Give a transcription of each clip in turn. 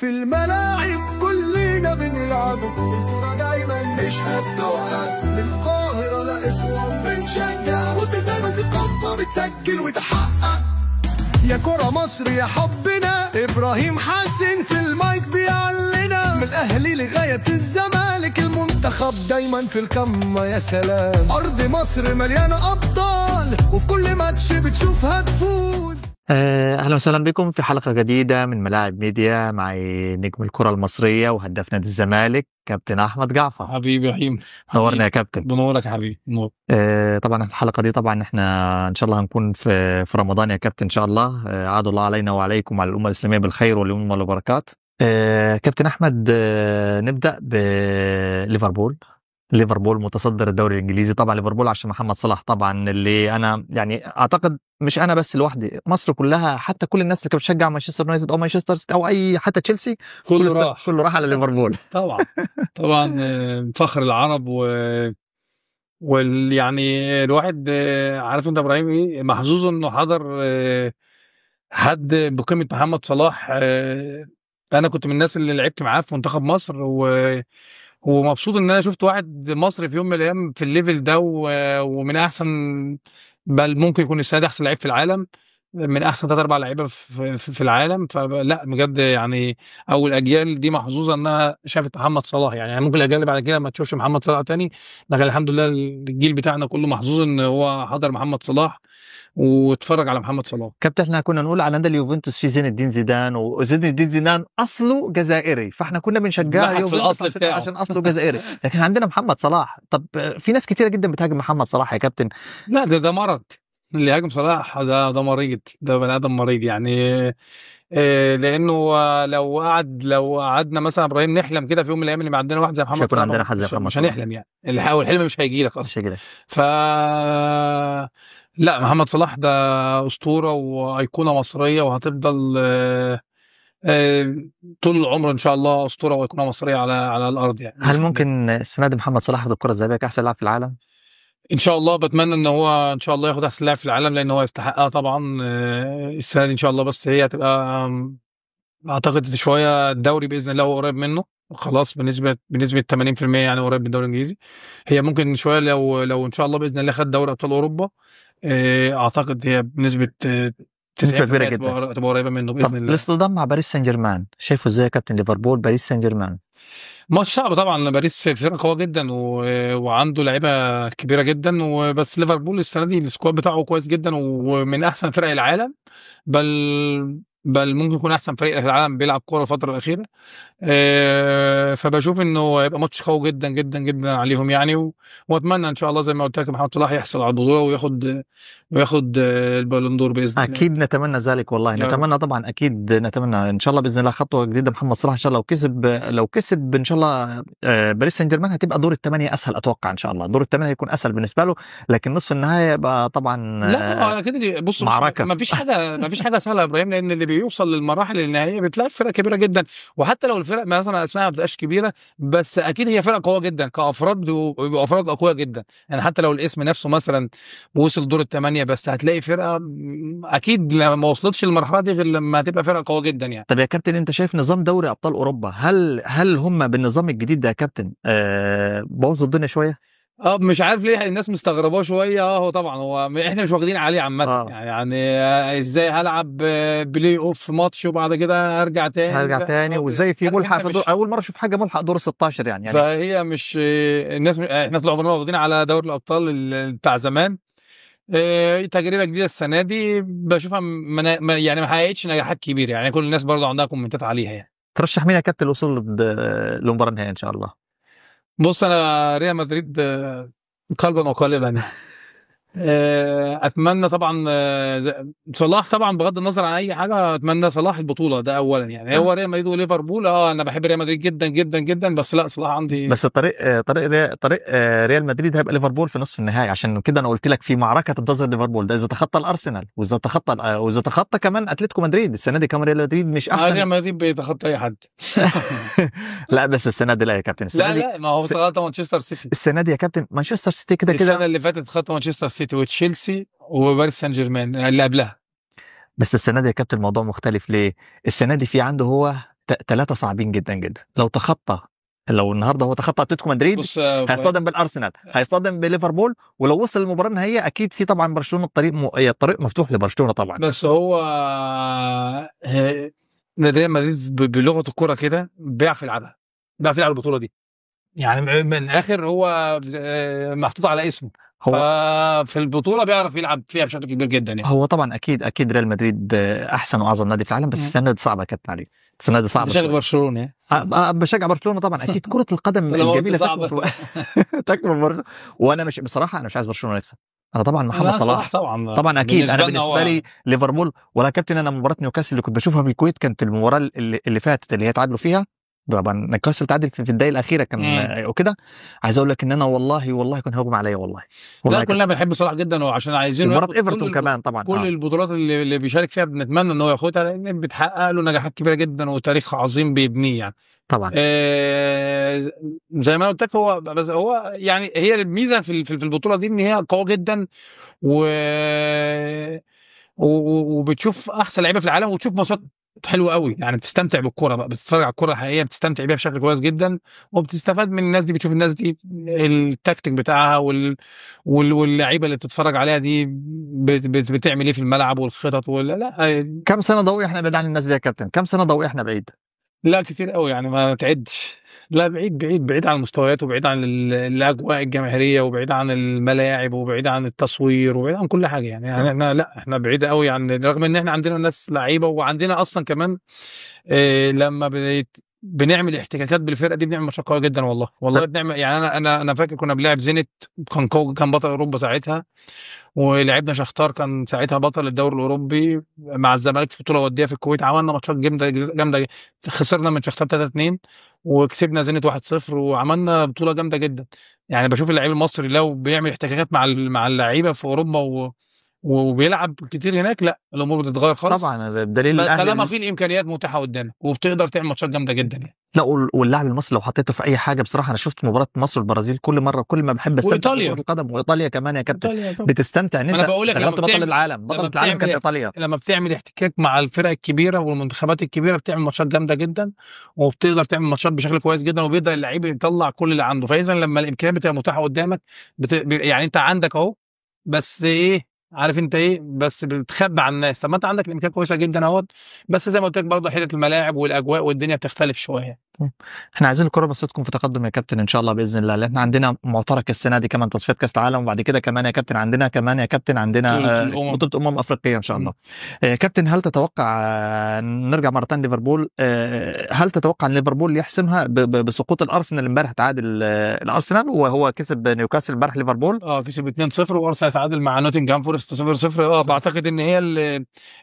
في الملاعب كلنا بنلعب الكرة دايما مش هتوقف. من القاهرة لأسوان بنشجع، وصل دايما في القمة بتسجل وتحقق. يا كرة مصر يا حبنا، إبراهيم حسن في المايك بيعلنا. من الأهلي لغاية الزمالك، المنتخب دايما في القمة. يا سلام، أرض مصر مليانة أبطال، وفي كل ماتش بتشوفها تفوز. أهلا وسهلا بكم في حلقة جديدة من ملاعب ميديا. معي نجم الكرة المصرية وهداف نادي الزمالك كابتن أحمد جعفر. حبيبي يا حيم، نورنا يا كابتن. بنورك يا حبيبي، نور. طبعا الحلقة دي طبعا احنا إن شاء الله هنكون في رمضان يا كابتن إن شاء الله. عاد الله علينا وعليكم وعلى الأمة الإسلامية بالخير واليمن والبركات. كابتن أحمد، نبدأ بليفربول. ليفربول متصدر الدوري الانجليزي. طبعا ليفربول عشان محمد صلاح، طبعا اللي انا يعني اعتقد مش انا بس لوحدي، مصر كلها، حتى كل الناس اللي كانت بتشجع مانشستر يونايتد او مانشستر سيتي او اي حتى تشيلسي، كله راح، كله راح على ليفربول. طبعا طبعا، فخر العرب وال يعني الواحد، عارف انت ابراهيم ايه، محظوظ انه حضر حد بقيمة محمد صلاح. انا كنت من الناس اللي لعبت معاه في منتخب مصر، ومبسوط ان انا شفت واحد مصري في يوم من الايام في ال level ده، ومن احسن، بل ممكن يكون السنة دي احسن لعيب في العالم، من احسن 3 4 لعيبة في العالم. فلا بجد يعني، او الاجيال دي محظوظة انها شافت محمد صلاح. يعني ممكن الاجيال اللي بعد كده ما تشوفش محمد صلاح تاني، لكن الحمد لله الجيل بتاعنا كله محظوظ ان هو حضر محمد صلاح واتفرج على محمد صلاح. كابتن، احنا كنا نقول على نادي اليوفنتوس في زين الدين زيدان، وزين الدين زيدان اصله جزائري، فاحنا كنا بنشجع في الاصل بتاعه عشان اصله جزائري، لكن عندنا محمد صلاح. طب في ناس كتيرة جدا بتهاجم محمد صلاح يا كابتن. لا، ده مرض اللي هاجم صلاح، ده مريض، ده بني ادم مريض يعني. لانه لو قعدنا مثلا ابراهيم نحلم كده في يوم من الايام اللي عندنا واحد زي محمد صلاح، عندنا حد زي محمد مش هنحلم يعني، الحلم مش هيجي لك اصلا، مش هيجي لك. ف لا، محمد صلاح ده اسطورة وايقونه مصرية، وهتفضل طول العمر ان شاء الله اسطورة وايقونه مصرية على الارض يعني. هل ممكن السنة دي محمد صلاح ياخد الكره الذهبية كاحسن لاعب في العالم؟ ان شاء الله، بتمنى ان هو ان شاء الله ياخد احسن لاعب في العالم، لان هو يستحقها طبعا السنة دي ان شاء الله. بس هي هتبقى اعتقد شوية الدوري باذن الله هو قريب منه خلاص، بنسبة 80% يعني قريب من الدوري الانجليزي. هي ممكن شوية لو ان شاء الله باذن الله خد دوري ابطال اوروبا، اعتقد هي بنسبة 90% كبيرة جدا تبقى قريبه منه باذن الله. الاصطدام مع باريس سان جيرمان شايفه ازاي يا كابتن؟ ليفربول باريس سان جيرمان ماتش صعب طبعا. باريس فرقه قوية جدا وعنده لعيبة كبيرة جدا، وبس ليفربول السنة دي ال squad بتاعه كويس جدا ومن احسن فرق العالم، بل ممكن يكون احسن فريق في العالم بيلعب كورة الفترة الاخيرة. فبشوف انه هيبقى ماتش قوي جدا جدا جدا عليهم يعني، واتمنى ان شاء الله زي ما قلت لك محمد صلاح يحصل على البطولة وياخد البالون دور باذن الله. اكيد نتمنى ذلك والله، نتمنى طبعا، اكيد نتمنى ان شاء الله باذن الله خطوة جديدة محمد صلاح ان شاء الله. لو كسب ان شاء الله باريس سان جيرمان هتبقى دور الثمانية اسهل، اتوقع ان شاء الله دور الثمانية هيكون اسهل بالنسبة له، لكن نصف النهائي يبقى طبعا لا كده. بص، معركة. ما فيش حاجة سهلة يا ابراهيم، لان اللي بيوصل للمراحل النهائية بتلاقي فرق كبيرة جدا، وحتى لو الفرق مثلا اسمها ما بتبقاش كبيرة، بس اكيد هي فرق قوية جدا كافراد، بيبقوا افراد اقوياء جدا يعني. حتى لو الاسم نفسه مثلا وصل دور الثمانية، بس هتلاقي فرقه اكيد ما وصلتش للمرحلة دي غير لما هتبقى فرقه قوية جدا يعني. طب يا كابتن، انت شايف نظام دوري ابطال اوروبا، هل هم بالنظام الجديد ده يا كابتن بوظوا الدنيا شوية؟ مش عارف ليه الناس مستغرباه شوية. هو طبعا هو احنا مش واخدين عليه عامة. يعني ازاي هلعب play off ماتش وبعد كده ارجع تاني، وازاي في ملحق في دور، اول مرة اشوف حاجة ملحق دور 16 يعني. فهي مش الناس، احنا طول عمرنا واخدين على دوري الابطال بتاع زمان. تجربه جديدة السنة دي بشوفها يعني ما حققتش نجاحات كبيرة يعني، كل الناس برضه عندها كومنتات عليها يعني. ترشح مين يا كابتن الوصول للمباراة النهائية ان شاء الله؟ بص، انا ريال مدريد قلبا وقالبا. اتمنى طبعا صلاح طبعا، بغض النظر عن اي حاجة اتمنى صلاح البطولة ده اولا يعني. هو ريال مدريد وليفربول، انا بحب ريال مدريد جدا جدا جدا، بس لا صلاح عندي. بس طريق ريال مدريد هيبقى ليفربول في نصف النهائي، عشان كده انا قلت لك في معركة تنتظر ليفربول ده، اذا تخطى الارسنال واذا تخطى كمان اتلتيكو مدريد السنة دي. كمان ريال مدريد مش احسن، ريال مدريد بيتخطى اي حد. لا بس السنة دي لا يا كابتن، السنة لا ما هو تخطى مانشستر سيتي السنة دي يا كابتن. مانشستر سيتي كده كده السنة اللي فاتت تخطى مانشستر سيتي وتشيلسي وباريس سان جيرمان اللي قبلها. بس السنة دي يا كابتن الموضوع مختلف. ليه؟ السنة دي في عنده هو ثلاثة صعبين جدا جدا. لو تخطى، لو النهارده هو تخطى اتلتيكو مدريد، بص هيصطدم بالارسنال، هيصطدم بليفربول، ولو وصل للمباراة النهائية اكيد في طبعا برشلونة، الطريق مفتوح لبرشلونة طبعا. بس هو ريال مدريد بلغه الكورة كده بيعرف يلعبها، بيعرف يلعب البطولة دي يعني، من الاخر هو محطوط على اسمه، هو ففي البطولة بيعرف يلعب فيها بشكل كبير جدا يعني. هو طبعا اكيد ريال مدريد احسن واعظم نادي في العالم، بس السنة دي صعبة يا كابتن علي، السنة دي صعبة. بشجع برشلونة. بشجع برشلونة طبعا اكيد. كره القدم الجميلة تكمن برشلونة، وانا مش بصراحة انا مش عايز برشلونة يكسب. انا طبعا محمد صلاح طبعا اكيد. انا بالنسبة لي ليفربول، ولا كابتن انا مباراة نيوكاسل اللي كنت بشوفها في الكويت كانت المباراة اللي فاتت اللي هي تعادلوا فيها، طبعا نيوكاسل تعادل في الدقايق الاخيرة كان وكده. عايز اقول لك ان انا والله كان هيغمى عليا والله. لا كلنا بنحب صلاح جدا، وعشان عايزينه مباراة ايفرتون كمان طبعا، كل البطولات اللي بيشارك فيها بنتمنى ان هو ياخدها، لان بتحقق له نجاحات كبيرة جدا وتاريخ عظيم بيبنيه يعني. طبعا زي ما قلت لك، هو بس هو يعني هي الميزة في البطولة دي ان هي قوية جدا، وبتشوف احسن لعيبة في العالم، وتشوف ماتشات حلوة قوي يعني، بتستمتع بالكورة بقى، بتتفرج على الكورة الحقيقية، بتستمتع بيها بشكل كويس جدا، وبتستفاد من الناس دي، بتشوف الناس دي التكتيك بتاعها واللعيبة اللي بتتفرج عليها دي بتعمل ايه في الملعب والخطط ولا لا. كم سنة ضوئية احنا بعيد عن الناس دي يا كابتن؟ كم سنة ضوئية احنا بعيد؟ لا كتير قوي يعني، ما تعدش. لا بعيد بعيد بعيد عن المستويات، وبعيد عن الاجواء الجماهيرية، وبعيد عن الملاعب، وبعيد عن التصوير، وبعيد عن كل حاجة يعني. احنا لا احنا بعيد قوي عن، رغم ان احنا عندنا ناس لعيبة، وعندنا اصلا كمان لما بنعمل احتكاكات بالفرقة دي بنعمل ماتشات قوية جدا والله بنعمل يعني. انا فاكر كنا بنلعب زينت، كان بطل اوروبا ساعتها، ولعبنا شختار كان ساعتها بطل الدوري الاوروبي مع الزمالك في بطوله وديه في الكويت، عملنا ماتشات جامدة جامدة، خسرنا من شختار 3-2 وكسبنا زينت 1-0، وعملنا بطوله جامدة جدا يعني. بشوف اللعيب المصري لو بيعمل احتكاكات مع اللعيبة في اوروبا وبيلعب كتير هناك، لا الامور بتتغير خالص طبعا، بدليل طالما في الامكانيات متاحة قدامك، وبتقدر تعمل ماتشات جامدة جدا يعني. لا واللاعب المصري لو حطيته في اي حاجة بصراحة، انا شفت مباراة مصر والبرازيل كل مرة، كل ما بحب استمتع بكره القدم، وايطاليا كمان يا كابتن بتستمتع ان انت غلبت بطل العالم، بطل العالم كانت ايطاليا. لما بتعمل احتكاك مع الفرق الكبيرة والمنتخبات الكبيرة بتعمل ماتشات جامدة جدا، وبتقدر تعمل ماتشات بشكل كويس جدا، وبيقدر اللعيب يطلع كل اللي عنده. فاذا لما الامكانيات بتبقى متاحة قدامك يعني انت عندك اهو، بس ايه عارف انت ايه، بس بتخبي على الناس. طب ما انت عندك الامكانيات كويسة جدا اهوت، بس زي ما قلت لك برضه حتة الملاعب والاجواء والدنيا بتختلف شوية. احنا عايزين الكره بس تكون في تقدم يا كابتن ان شاء الله باذن الله، لان احنا عندنا معترك السنة دي كمان تصفيات كاس العالم، وبعد كده كمان يا كابتن عندنا كمان يا كابتن عندنا بطوله افريقية ان شاء الله. كابتن هل تتوقع نرجع مرة ثانية ليفربول، هل تتوقع ان ليفربول يحسمها بسقوط الارسنال امبارح؟ تعادل الارسنال وهو كسب نيوكاسل امبارح ليفربول، كسب 2-0، وارسنال تعادل مع نوتنغهام فورست 0-0. بعتقد ان هي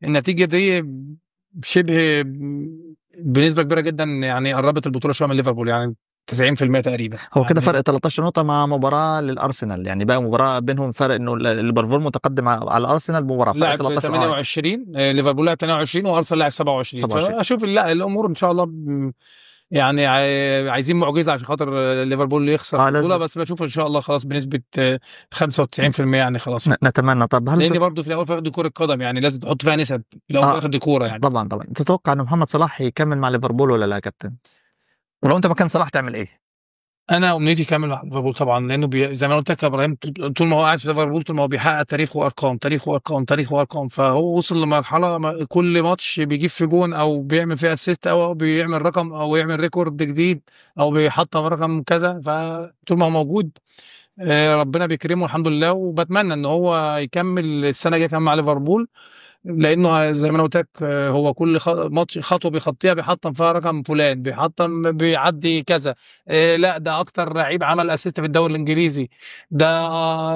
النتيجة دي شبه بنسبة كبيرة جدا يعني قربت البطولة شوية من ليفربول، يعني 90% تقريبا. هو كده فرق 13 نقطة مع مباراة للارسنال، يعني بقى مباراة بينهم فرق انه ليفربول متقدم على الارسنال بمباراة، فرق 13. 28 ليفربول لعب 28 وارسنال لعب 27. فاشوف لا الامور ان شاء الله يعني عايزين معجزه عشان خاطر ليفربول يخسر البطولة، بس بشوف ان شاء الله خلاص بنسبة 95% يعني خلاص نتمنى. طب هل لان برضه في الاول في دي كره قدم يعني لازم تحط فيها نسب في الاول دي كورة يعني. طبعا طبعا. تتوقع ان محمد صلاح يكمل مع ليفربول ولا لا يا كابتن؟ ولو انت مكان صلاح تعمل ايه؟ انا امنيتي يكمل مع ليفربول طبعا، لانه زي ما قلت لك يا ابراهيم، طول ما هو قاعد في ليفربول طول ما هو بيحقق تاريخ وارقام، تاريخ وارقام، تاريخ وارقام، فهو وصل لمرحلة كل ماتش بيجيب في جون او بيعمل فيه assist او بيعمل رقم او يعمل record جديد او بيحطم رقم كذا. فطول ما هو موجود ربنا بيكرمه الحمد لله، وبتمنى ان هو يكمل السنة الجاية كمان مع ليفربول، لانه زي ما انا قلت لك هو كل ماتش خطوة بيخطيها بيحطم فيها رقم فلان، بيحطم بيعدي كذا، لا ده اكتر لعيب عمل assist في الدوري الانجليزي، ده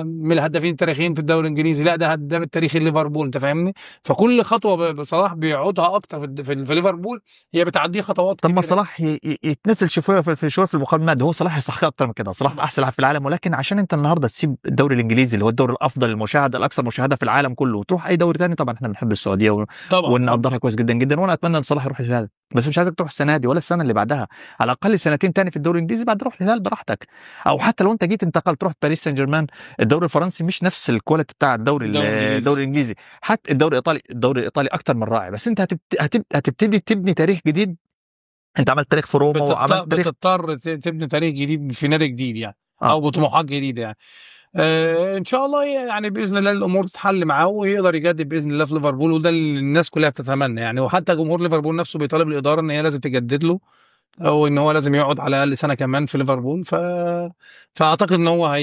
من الهدافين التاريخيين في الدوري الانجليزي، لا ده هداف التاريخي ليفربول، انت فاهمني؟ فكل خطوة بصلاح بيعودها اكتر في ليفربول هي بتعديه خطوات. طب ما صلاح يتنزل شوية في شوية في المقابل المادي، هو صلاح يستحق اكتر من كده، صلاح احسن لاعب في العالم، ولكن عشان انت النهارده تسيب الدوري الانجليزي اللي هو الدوري الافضل المشاهدة الاكثر مشاهده في العالم كله وتروح اي دوري ثاني، طبعا احنا بنحب السعودية ونقدرها كويس جدا جدا، وانا اتمنى ان صلاح يروح الهلال، بس مش عايزك تروح السنة دي ولا السنة اللي بعدها، على الاقل سنتين تاني في الدوري الانجليزي بعد روح الهلال براحتك، او حتى لو انت جيت انتقلت تروح باريس سان جيرمان، الدوري الفرنسي مش نفس ال quality بتاع الدوري الانجليزي، حتى الدوري الايطالي، الدوري الايطالي اكتر من رائع، بس انت هتبتدي تبني تاريخ جديد انت عملت تاريخ في روما وعملت تاريخ، بتضطر تبني تاريخ جديد في نادي جديد يعني، او بطموحات جديدة يعني. ان شاء الله يعني باذن الله الامور تتحل معاه ويقدر يجدد باذن الله في ليفربول، وده اللي الناس كلها بتتمنى يعني. وحتى جمهور ليفربول نفسه بيطالب الادارة ان هي لازم تجدد له، او ان هو لازم يقعد على الاقل سنة كمان في ليفربول. فاعتقد ان هو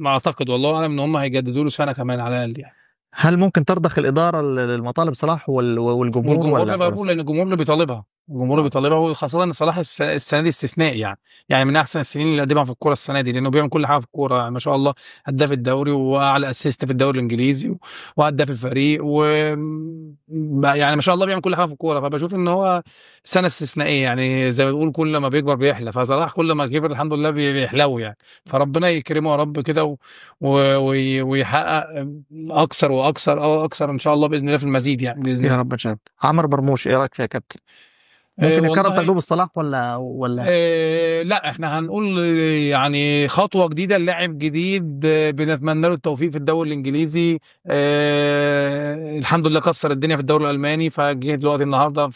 اعتقد والله اعلم ان هم هيجددوا له سنة كمان على الاقل يعني. هل ممكن ترضخ الادارة للمطالب صلاح والجمهور والجمهور ولا ليفربول؟ لان الجمهور اللي بيطالبها، الجمهور اللي بيطالبها، وخاصة ان صلاح السنة دي استثنائي يعني من احسن السنين اللي قدمها في الكورة السنة دي، لانه بيعمل كل حاجة في الكورة يعني ما شاء الله، هداف الدوري واعلى assist في الدوري الانجليزي وهداف الفريق، و يعني ما شاء الله بيعمل كل حاجة في الكورة. فبشوف ان هو سنة استثنائية يعني، زي ما بيقول كل ما بيكبر بيحلى، فصلاح كل ما كبر الحمد لله بيحلو يعني، فربنا يكرمه يا رب كده ويحقق اكثر واكثر او اكثر ان شاء الله باذن الله في المزيد يعني باذن يا الله. رب ان شاء الله. عمر مرموش ايه رايك فيها يا كابتن؟ ممكن يكرر والله تجربه صلاح ولا لا، احنا هنقول يعني خطوة جديدة للاعب جديد، بنتمنى له التوفيق في الدوري الانجليزي. الحمد لله كسر الدنيا في الدوري الالماني، فجه دلوقتي النهارده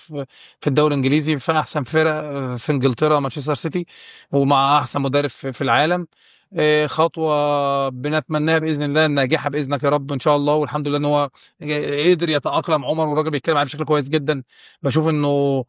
في الدوري الانجليزي في احسن فرق في انجلترا مانشستر سيتي، ومع احسن مدرب في العالم. خطوة بنتمناها باذن الله ناجحة باذنك يا رب ان شاء الله. والحمد لله ان هو قدر يتاقلم عمر، والراجل بيتكلم عليه بشكل كويس جدا. بشوف انه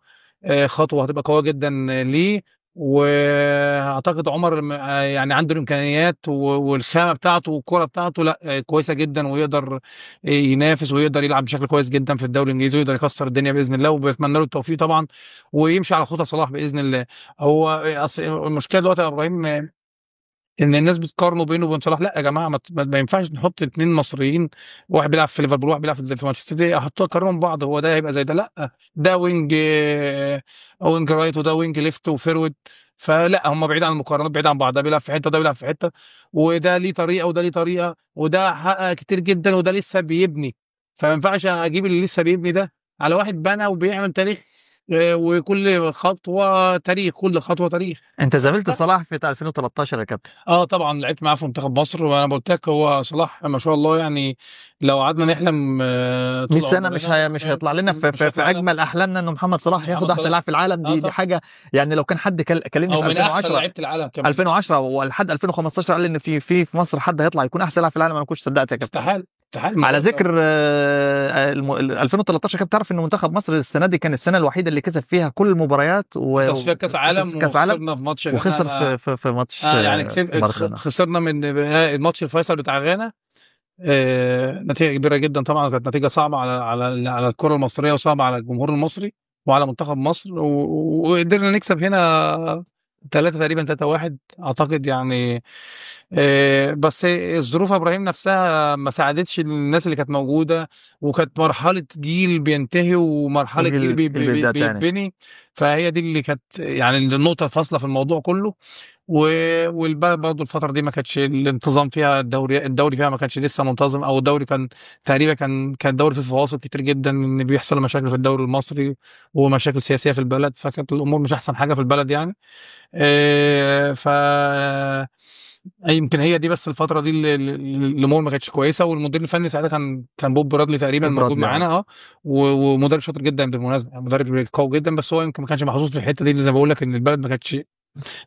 خطوة هتبقى قوية جدا ليه، واعتقد عمر يعني عنده الامكانيات والخامه بتاعته والكوره بتاعته لا كويسة جدا، ويقدر ينافس ويقدر يلعب بشكل كويس جدا في الدوري الانجليزي، ويقدر يكسر الدنيا باذن الله. وبتمنى له التوفيق طبعا، ويمشي على خطى صلاح باذن الله. هو اصل المشكلة دلوقتي يا ابراهيم ان الناس بتقارنوا بينه وبين صلاح. لا يا جماعة، ما ينفعش نحط اتنين مصريين، واحد بيلعب في ليفربول وواحد بيلعب في مانشستر سيتي، احطهم اقارنهم ببعض. هو ده هيبقى زي ده؟ لا، ده wing right وده wing left و forward، فلا هم بعيد عن المقارنات، بعيد عن بعض. ده بيلعب في حتة وده بيلعب في حتة، وده ليه طريقه وده ليه طريقه، وده حقق كتير جدا وده لسه بيبني. فما ينفعش اجيب اللي لسه بيبني ده على واحد بنى وبيعمل تاريخ، وكل خطوة تاريخ، كل خطوة تاريخ. انت زميلت صلاح في 2013 يا كابتن؟ طبعا لعبت معاه في منتخب مصر، وانا قلت لك هو صلاح ما شاء الله يعني لو قعدنا نحلم طول 100 سنة عمرنا مش هيطلع لنا مش في هيطلع لنا اجمل احلامنا انه محمد صلاح ياخد محمد احسن صلاح لاعب في العالم. دي طبعا، حاجة يعني لو كان حد كلمني او في من احسن 2010 لعيبة العالم كمان. 2010 ولحد 2015 قال ان في في في مصر حد هيطلع يكون احسن لاعب في العالم، انا ما كنتش صدقت يا كابتن. استحال استحال. على ذكر 2013 كابتن، تعرف ان منتخب مصر السنة دي كان السنة الوحيدة اللي كسب فيها كل المباريات تصفيات كاس عالم، كاس عالم، وخسرنا في ماتش وخسر غانا. في ماتش يعني مارادونا. خسرنا من الماتش الفيصل بتاع غانا، نتيجة كبيرة جدا طبعا، كانت نتيجة صعبة على على على الكره المصرية، وصعبة على الجمهور المصري وعلى منتخب مصر، وقدرنا نكسب هنا 3 تقريبا 3-1 اعتقد يعني. بس الظروف يا ابراهيم نفسها ما ساعدتش الناس اللي كانت موجودة، وكانت مرحلة جيل بينتهي ومرحلة جيل وجيل بيبدأ تاني. بيتبني، فهي دي اللي كانت يعني النقطة الفاصلة في الموضوع كله. والبلد برضه الفترة دي ما كانتش الانتظام فيها، الدوري فيها ما كانش لسه منتظم، او الدوري كان تقريبا كان الدوري فيه فواصل كتير جدا، ان بيحصل مشاكل في الدوري المصري ومشاكل سياسية في البلد، فكانت الامور مش احسن حاجة في البلد يعني. ف يمكن هي دي بس الفترة دي اللي الامور ما كانتش كويسة. والمدير الفني ساعتها كان بوب برادلي تقريبا بوب موجود برادلي، معانا، ومدرب شاطر جدا بالمناسبة، يعني مدرب قوي جدا، بس هو يمكن ما كانش محظوظ في الحتة دي اللي زي ما بقول لك ان البلد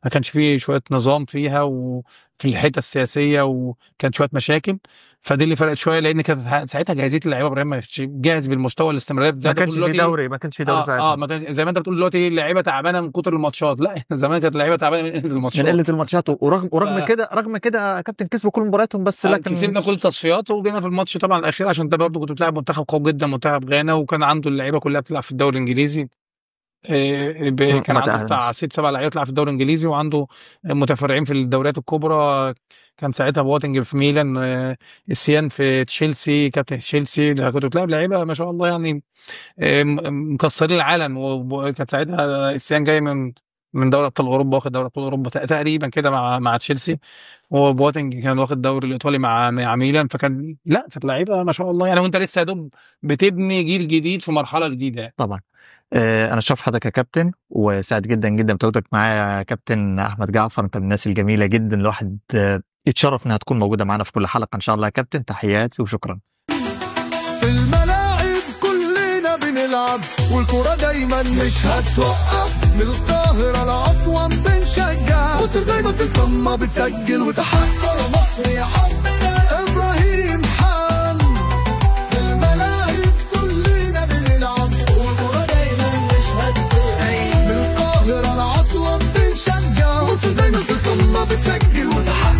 ما كانش فيه شوية نظام فيها، وفي الحتة السياسية وكانت شوية مشاكل، فدي اللي فرقت شوية، لان كانت ساعتها جاهزية اللعيبة ابراهيم ما كانتش جاهز بالمستوى الاستمرارية زي ما ما كانش بتقول في دلوقتي. دوري، ما كانش في دوري ساعتها. ما كانش زي ما انت بتقول دلوقتي اللعيبة تعبانة من كتر الماتشات، لا زمان كانت اللعيبة تعبانة من قلة الماتشات، من قلة الماتشات، ورغم كده رغم كده كابتن كسبوا كل مبارياتهم، بس لكن كسبنا كل التصفيات وجينا في الماتش طبعا الاخير، عشان انت برضه كنت بتلعب منتخب قوي جدا، منتخب غانا، وكان عنده اللعيبة كلها بتلعب في الدوري الانجليزي. كان عنده بتاع 6 7 لعيبة بتلعب في الدوري الانجليزي، وعنده متفرعين في الدوريات الكبرى. كان ساعتها بواتنج في ميلان، السيان في تشيلسي، كابتن تشيلسي، ده كنت بتلعب لعيبة ما شاء الله يعني مكسرين العالم. وكانت ساعتها السيان جاي من دوري ابطال اوروبا، واخد دوري ابطال اوروبا تقريبا كده مع تشيلسي، وبواتنج كان واخد الدوري الايطالي مع ميلان. فكان لا كانت لعيبة ما شاء الله يعني، وانت لسه يا دوب بتبني جيل جديد في مرحلة جديدة يعني. طبعا انا شرف حضرتك يا كابتن، وسعيد جدا جدا بتواجدك معايا يا كابتن احمد جعفر. انت من الناس الجميلة جدا، الواحد يتشرف انها تكون موجودة معانا في كل حلقة ان شاء الله يا كابتن. تحياتي وشكرا. في الملاعب كلنا بنلعب، والكرة دايما مش هتوقف. من القاهرة لأسوان بنشجع، مصر دايما في القمة بتسجل وتحقق. مصر يا حبنا إبراهيم حسن، في الملاعب كلنا بنلعب والكرة دايما مش هتقف. من القاهرة لأسوان بنشجع، مصر دايما في القمة بتسجل وتحقق.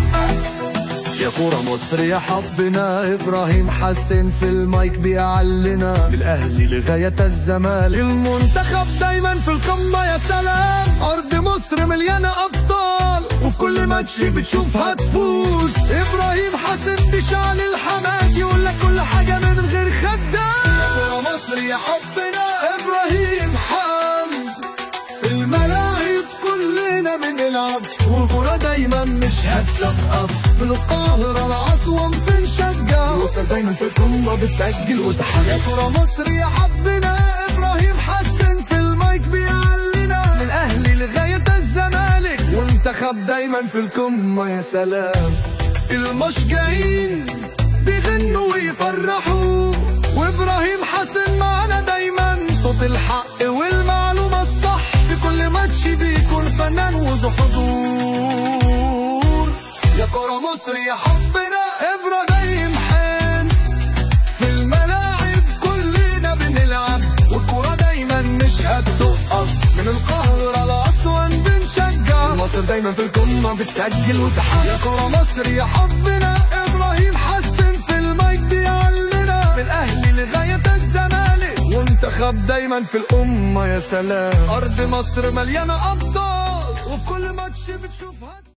يا كورة مصر يا حبنا إبراهيم حسن، في المايك بيعلنا، من الأهلي لغاية الزمالك، المنتخب دايما في القمة يا سلام. أرض مصر مليانة أبطال، وفي كل ماتش بتشوفها تفوز. إبراهيم حسن بيشعل الحماس، يقول لك كل حاجة من غير خدام. يا كورة مصر يا حبنا إبراهيم حسن، في الملاعب كلنا بنلعب والكرة دايما مش هتوقف. من القاهرة لأسوان بنشجع، مصر دايما في القمة بتسجل وتحقق. يا كرة مصر يا حبنا إبراهيم حسن، في المايك بيعلنا، من الأهلي لغاية الزمالك، والمنتخب دايما في القمة يا سلام. المشجعين بيغنوا ويفرحوا، وإبراهيم حسن معنا دايما، صوت الحق والمعلومة الصح، في كل ماتش بيكون فنان وذو حضور. يا كرة مصر يا حبنا إبراهيم حسن، في الملاعب كلنا بنلعب والكرة دايما مش هتقف. من القاهرة لأسوان بنشجع، مصر دايما في القمة بتسجل وتحقق. يا كرة مصر يا حبنا إبراهيم حسن، في المايك بيعلنا، من الأهلي لغاية الزمالك، ومنتخب دايما في الأمة يا سلام. أرض مصر مليانة أبطال.